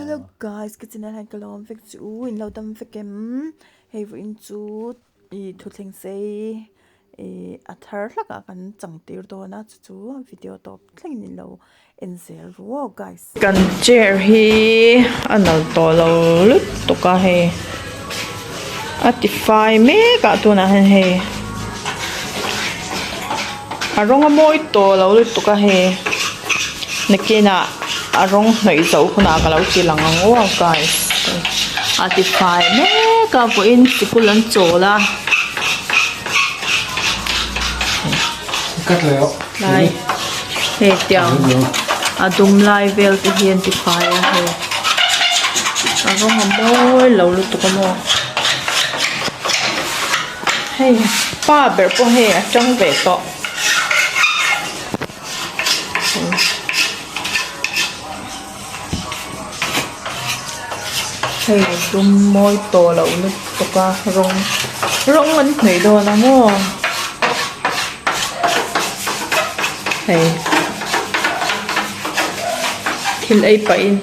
Hello guys ka channel hian ka lawm vek chu in lo dam vek em hei vawiin chu ih thuthleng sei ih a thar hlak ah kan chang tir dawn a chu chu video tawp thlengin in lo en zel ru aw guys. Kan chair hi a nal tawh lo lutuk a hei a ti fai mek ah tunah hian hei a rawng a mawi tawh lo lutuk a hei nakinah a rawng hnawih zoh hunah ka lo ti lang ang aw guys a ti fai mek a vawiin sikul an chawl a. Tlai hei tiang a dum lai vel te hi an ti fai a hei a rawng a mawi lo lutuk a maw hei pa ber pawh hei a tang ve tawh. Hei a dum mawi tawh loh lutuk a rawng rawng an hnawih dawn a maw hei thil ei pahin.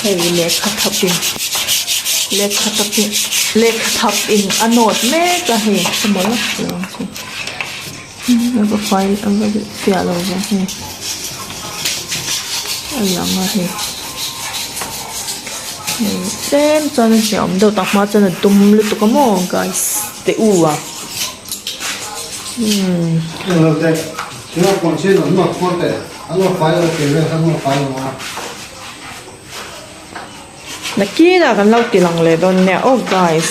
Hei lehkha thap in lehkha thap in lehkha thap in a nawt mek a hei emaw lawk lo ang chu a va fai a va fiah lo ve hei a lang a hei hei tlem chuan a hreawm deuh tak hma chuan a dum lutuk a maw guys te u a. Nakinah kan lo ti lang leh dawn nia aw guys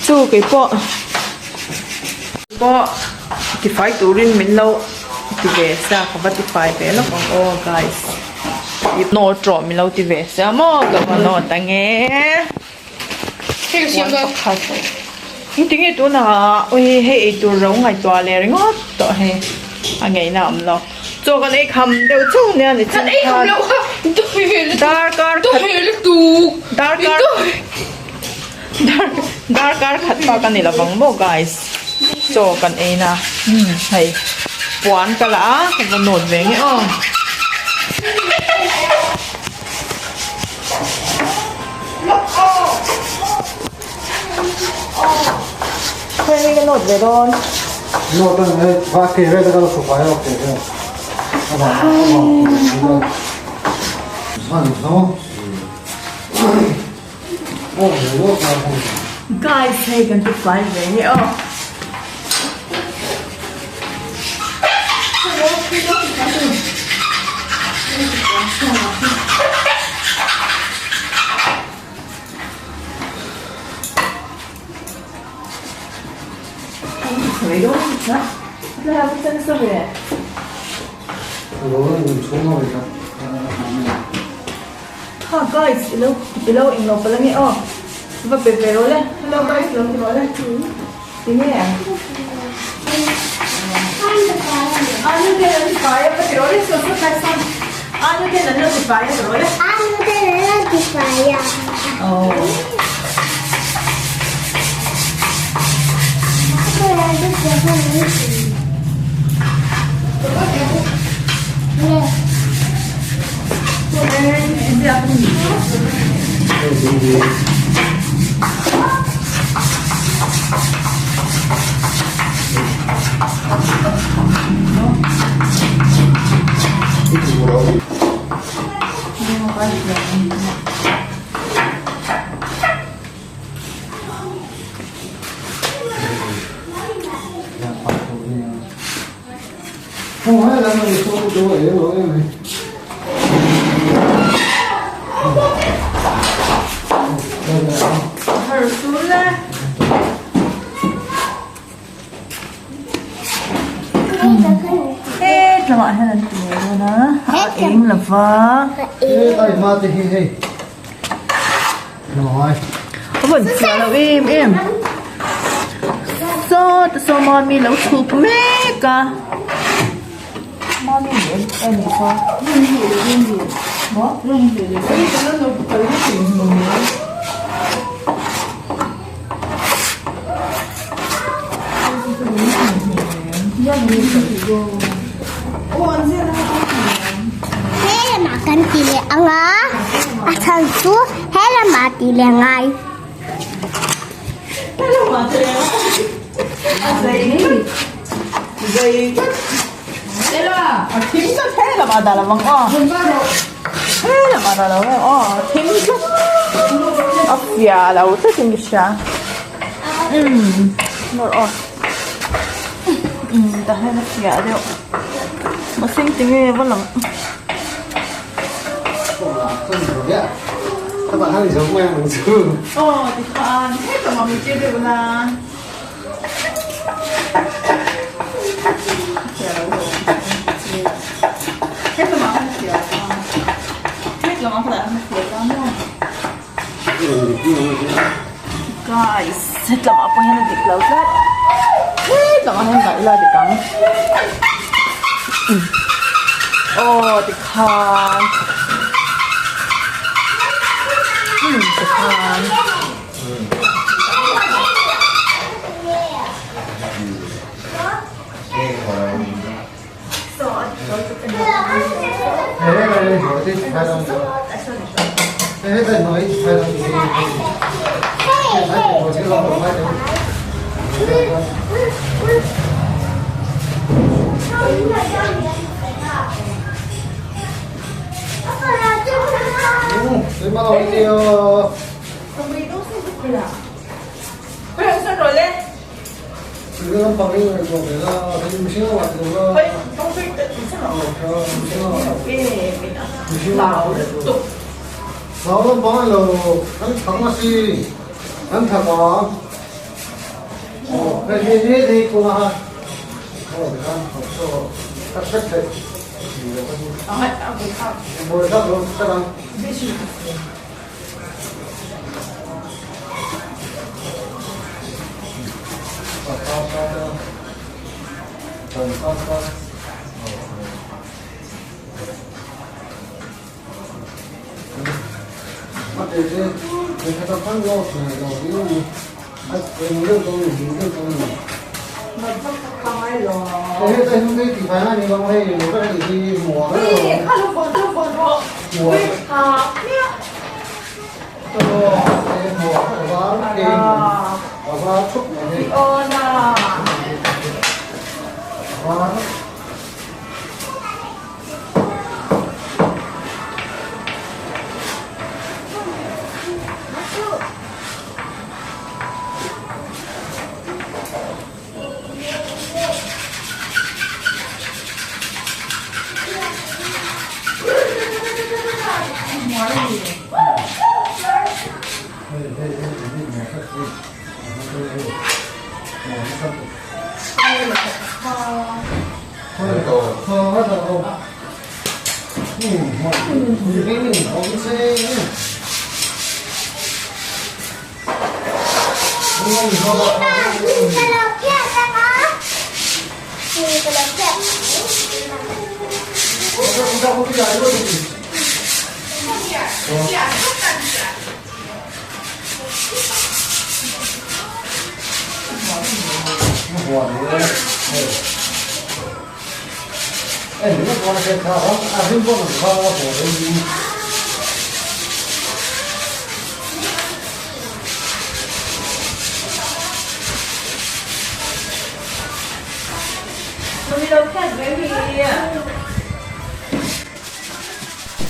chu keipawh pawh tifai turin min lo ti ve sia ka va tifai ve lawk ang aw guys nawt rawh min lo ti ve sia maw ka va nawt ange. Engtinge tunah ui hei eitur ro ngaihtuah leh ringawt tawh hei a ngeihna a awm lo. Chaw kan ei kham deuh chauh nia ni chin khan darkar khat darkar darkar khat bak a ni lovang maw guys chaw kan ei na hei puan ka la a ka va nawt ve nge aw. Khawi ka nawt ve dawn. Nawt ang hei va ke ve ka lo fai lo ke ve. Guys, hei kan ti fai ve nge aw. Ha guys ilo ilo englo palh ange aw va pe ve rawh le hello guys lo ti rawh le. Tinge? Anu ten an ti fai a ka ti rawh le saw saw kai sam. Anu ten an lo ti fai a ti rawh le. Anu ten an lo ti fai a. Oh. He tlangah hian an ti ngei dawn a a eng lo va a vawn chhiah loh em em sawta saw mami lo chhuk mek a mami. He lamah kan ti leh ang a, a chhan chu he lamah ti leh ngai. Guys hetlamah pawh hian a dik lo tlat hetlamah hian dah ila a dik ang aw tikhan umm tikhan.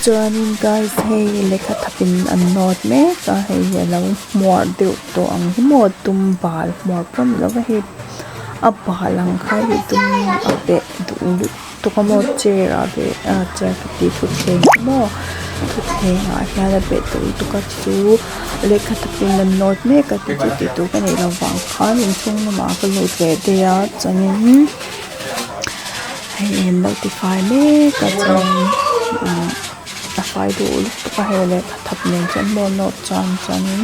Chuanin guys hei lehkha thapin an nawt mek a hei hi alo hmuar deuh tawh ang hi maw tum bal hmuar pawh ni lova hei a bal ang kha hi tum a beh duh lutuk a maw chair ah beh ah chair ka tih thutthleng hi maw thutthleng ah hian a beh duh lutuk a chu lehkha thapin an nawt mek a chu tih tur ka neih loh vang khan inchhung lamah ka lut leh daih a chuanin. Hei an lo ti fai mek a chuan ihh a fai duh lutuk a hei lehkha thap nen chuan maw nawt chuan chuanin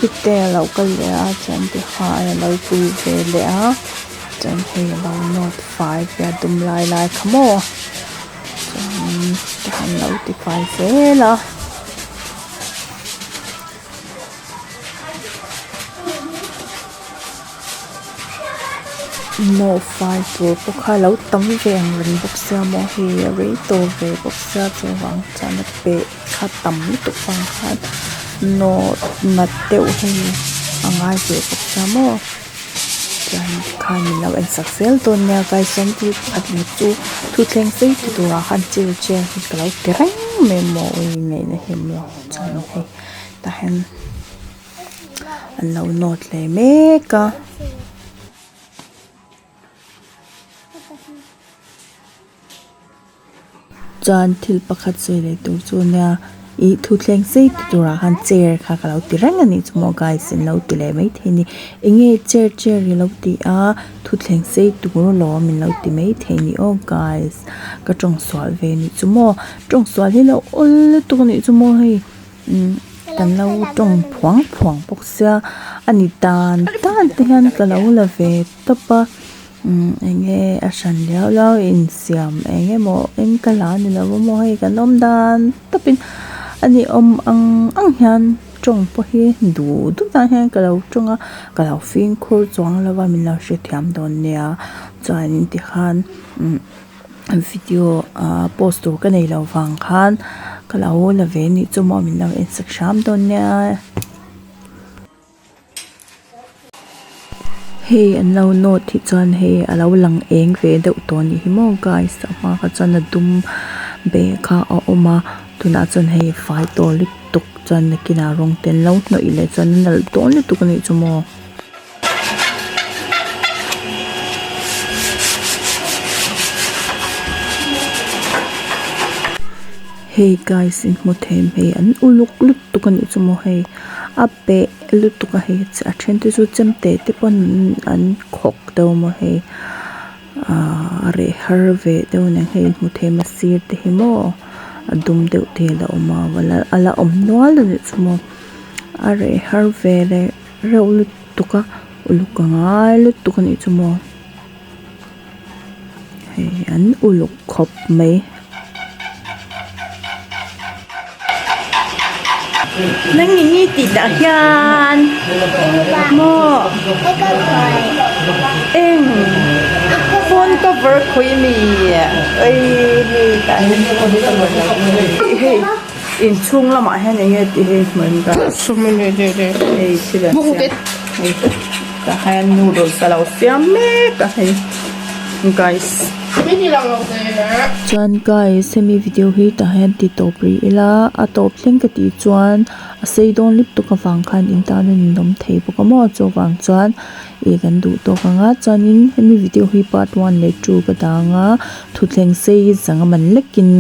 pite a lo kal leh a chuan tihfai a lo pui ve leh a chuan hei a lo nawt fai ve a dum lai lai kha maw. An lo ti fai zel a. Nawh fai tur pawh kha a lo tam ve ang reng bawk sia maw hei a rei tawh ve bawk sia chuvang chuan a peh kha tam lutuk vang khan nawh nat deuh hei a ngai ve bawk sia maw chuan tikhan min lo en sak zel dawn nia guys chuan thil pakhat leh chu thuthleng sei ti turah khan chair chair hi ka lo ti reng mai maw ui ngaihna hi awm lo chuan hei tah hian. An lo nawt leh mek a. Chuan thil pakhat sawi leh tur chu nia ih thutthleng sei ti turah khan chair kha ka lo ti reng a nih chu maw guys in lo ti leh maithei a ni eng nge chair chair i lo ti a thutthleng sei tur alawm in lo ti maithei a ni aw guys ka tawng sual ve a nih chu maw tawng sual hi a lo awl lutuk a nih chu maw hei. Umm kan lo tawng phuang phuang bawk sia a ni tan tan te hian ka lo la ve tawp a umm eng nge a hran liau liau insiam eng emaw eng ka la ni lo a maw hei kan awm dan tawpin a ni awm ang ang hian tawng pawh hi duh duh dan hian ka lo tawng a ka lo fimkhur chuang lo a min lo hrethiam dawn nia chuanin tikhan umm. Video ah post tur ka nei loh vang khan ka lo la ve anih chu maw min lo en sak hram dawn nia. Hei an lo nawt hi chuan hei a lo lang eng ve deuh tawh anih hi maw guys a hma kha chuan a dum be kha a awm a tunah chuan hei fai tawh lutuk chuan nakinah rawng te an lo hnawih leh chuan a nalh dawn lutuk anih chu maw. Hei guys in hmu thei em hei an uluk lutuk a nih chu maw hei a peh lutuk a hei a then te chu chemte te pawn an khawk deuh a maw hei ahh a reh har ve deuh nen hei in hmu thei em a sir te hi maw a dum deuh te hi a la awm a a la awm nual a nih chu maw a reh har ve leh. Reuh lutuk a uluk a ngai lutuk a nih chu maw hei an uluk khawp mai. Nang eng nge tih dah hian maw eng phone cover khawi mi ei hei tah hian phone cover hei. Inchhung lamah hian eng nge tih hi hmuh in ka hei thil an siam hei tah hian noodles a lo siam mek a hei guys. Chuan guys hemi video hi tah hian ti tawp rih ila a tawp thleng ka tih chuan a sei dawn lutuk avang khan in tan a ninawm thei bawk a maw chuvang chuan ih kan duh tawk ang a chuanin hemi video hi part one leh two ka dang a thutthleng sei zanga man lekin.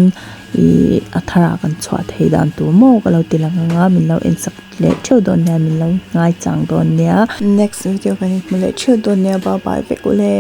Ihh a tharah kan chhuah thei dan tur maw ka lo ti lang ang a min lo en sak leh theuh dawn nia min lo ngai chang dawn nia. Next video kan inhmu leh theuh dawn nia bye bye vek ule.